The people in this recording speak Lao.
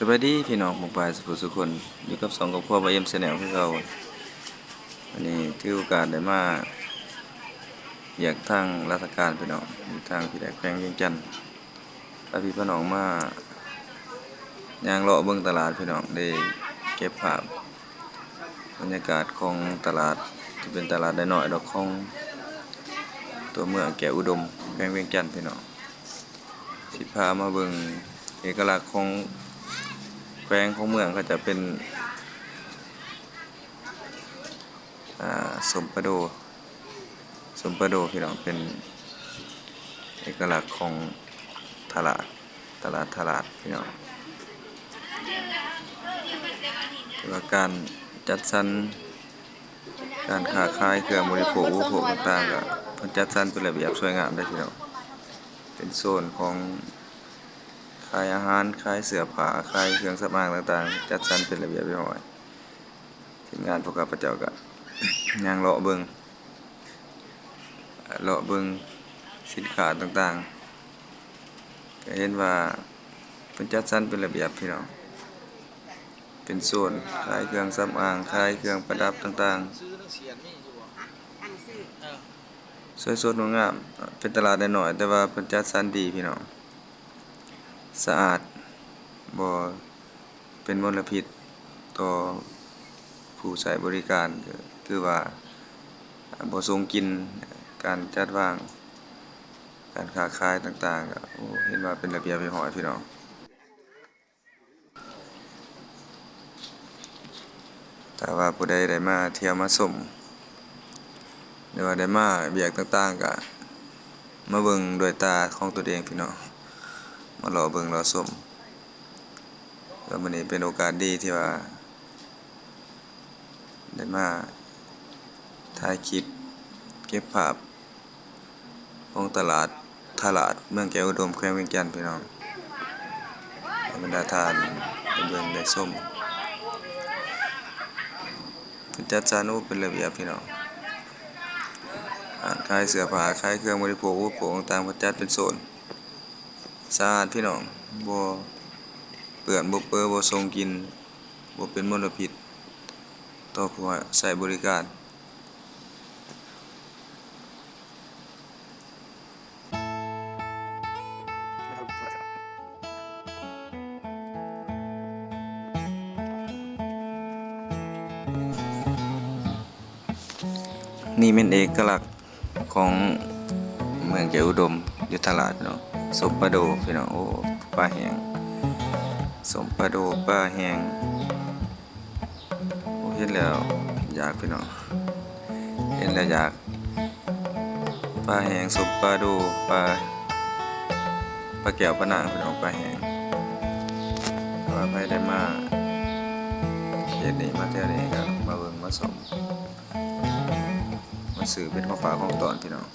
ສະບາຍດີພີ່ນ້ອງປ້ອງປາຍສຸຜູ້ສຸຄົນ ຢູ່ກັບຊ່ອງຄອບຄົວບ່າວເອັມແຊນແນວຄືເກົ່າ. ວັນນີ້ຖືໂອກາດໄດ້ມາວຽກທາງລາຊະການພີ່ນ້ອງ ຢູ່ທາງທີ່ແດນແຂວງວຽງຈັນ ພາພີ່ພານ້ອງມາຍ່າງເລາະເບິ່ງຕະຫຼາດພີ່ນ້ອງ ໄດ້ເກັບພາບບັນຍາກາດຂອງຕະຫຼາດ ທີ່ເປັນຕະຫຼາດນ້ອຍໆດອກ ຂອງຕົວເມືອງແກ້ວອຸດົມ ແຂວງວຽງຈັນພີ່ນ້ອງ. ຊິພາມາເບິ່ງເອກະລັກຂອງແຂວງຂອງເມືອງ ເຂົາເຈົ້າເປັນ ອ່າ ສົ້ມປາໂດ ສົ້ມປາໂດພີ່ນ້ອງ ເປັນເອກະລັກຂອງຕະຫຼາດ ຕະຫຼາດ ຕະຫຼາດພີ່ນ້ອງ. ແຕ່ວ່າການຈັດສັນ ການຄ້າຂາຍເຄື່ອງບໍລິໂພກອຸປະໂພກຕ່າງໆ ກໍເພິ່ນຈັດສັນເປັນລະບຽບສວຍງາມເດ້ພີ່ນ້ອງ. ເປັນໂຊນຂອງຂາຍອາຫານ ຂາຍເສື້ອຜ້າ ຂາຍເຄື່ອງສຳອາງຕ່າງໆ ຈັດສັນເປັນລະບຽບຮຽບຮ້ອຍ. ທີມງານພວກຂ້າພະເຈົ້າກໍຍ່າງເລາະເບິ່ງ ເລາະເບິ່ງສິນຄ້າຕ່າງໆ ກໍເຫັນວ່າເພິ່ນຈັດສັນເປັນລະບຽບພີ່ນ້ອງ. ເປັນໂຊນຂາຍເຄື່ອງສຳອາງ ຂາຍເຄື່ອງປະດັບຕ່າງໆ ສວຍສົດງົດງາມ. ເປັນຕະຫຼາດນ້ອຍໆ ແຕ່ວ່າເພິ່ນຈັດສັນດີພີ່ນ້ອງ ສະອາດ ບໍ່ເປັນມົນລະພິດຕໍ່ຜູ້ໃຊ້ບໍລິການ ຄືວ່າບໍ່ສົ່ງກິ່ນ. ການຈັດວາງ ການຄ້າຂາຍຕ່າງໆ ກໍ ໂອ້ ເຫັນວ່າເປັນລະບຽບຮຽບຮ້ອຍພີ່ນ້ອງ. ຖ້າວ່າຜູ້ໃດໄດ້ມາທ່ຽວມາຊົມ ຫຼືວ່າໄດ້ມາວຽກຕ່າງໆ ກໍມາເບິ່ງດ້ວຍຕາຂອງຕົນເອງພີ່ນ້ອງ ມາເລາະເບິ່ງເລາະຊົມ. ແລ້ວມື້ນີ້ເປັນໂອກາດດີທີ່ວ່າໄດ້ມາຖ່າຍຄລິບເກັບພາບ ຂອງຕະຫຼາດ ຕະຫຼາດເມືອງແກ້ວອຸດົມ ແຂວງວຽງຈັນພີ່ນ້ອງ ໃຫ້ບັນດາທ່ານໄດ້ເບິ່ງໄດ້ຊົມ. ເພິ່ນຈັດສັນ ໂອ້ ເປັນລະບຽບພີ່ນ້ອງ ຮ້ານຂາຍເສື້ອຜ້າ ຂາຍເຄື່ອງບໍລິໂພກອຸປະໂພກຕ່າງໆ ເພິ່ນຈັດເປັນໂຊນ ສະອາດພີ່ນ້ອງ ບໍ່ເປື້ອນ ບໍ່ເປິ ບໍ່ສົ່ງກິ່ນ ບໍ່ເປັນມົນລະພິດຕໍ່ຜູ້ໃຊ້ບໍລິການ. ນີ້ແມ່ນເອກະລັກຂອງເມືອງແກ້ວອຸດົມ ຢູ່ຕະຫຼາດເນາະ ສົ້ມປາໂດພີ່ນ້ອງ. ໂອ້ ປາແຫ້ງ ສົ້ມປາໂດ ປາແຫ້ງ. ໂອ້ ເຫັນແລ້ວຢາກພີ່ນ້ອງ ເຫັນແລ້ວຢາກ. ປາແຫ້ງ ສົ້ມປາໂດ ປາ ປາແກ້ວປານາງພີ່ນ້ອງ ປາແຫ້ງ. ຖ້າວ່າໃຜໄດ້ມາເຂດນີ້ ມາແຖວນີ້ ກໍມາເບິ່ງມາຊົມ ມາຊື້ເປັນຂອງຝາກຂອງຕ້ອນພີ່ນ້ອງ.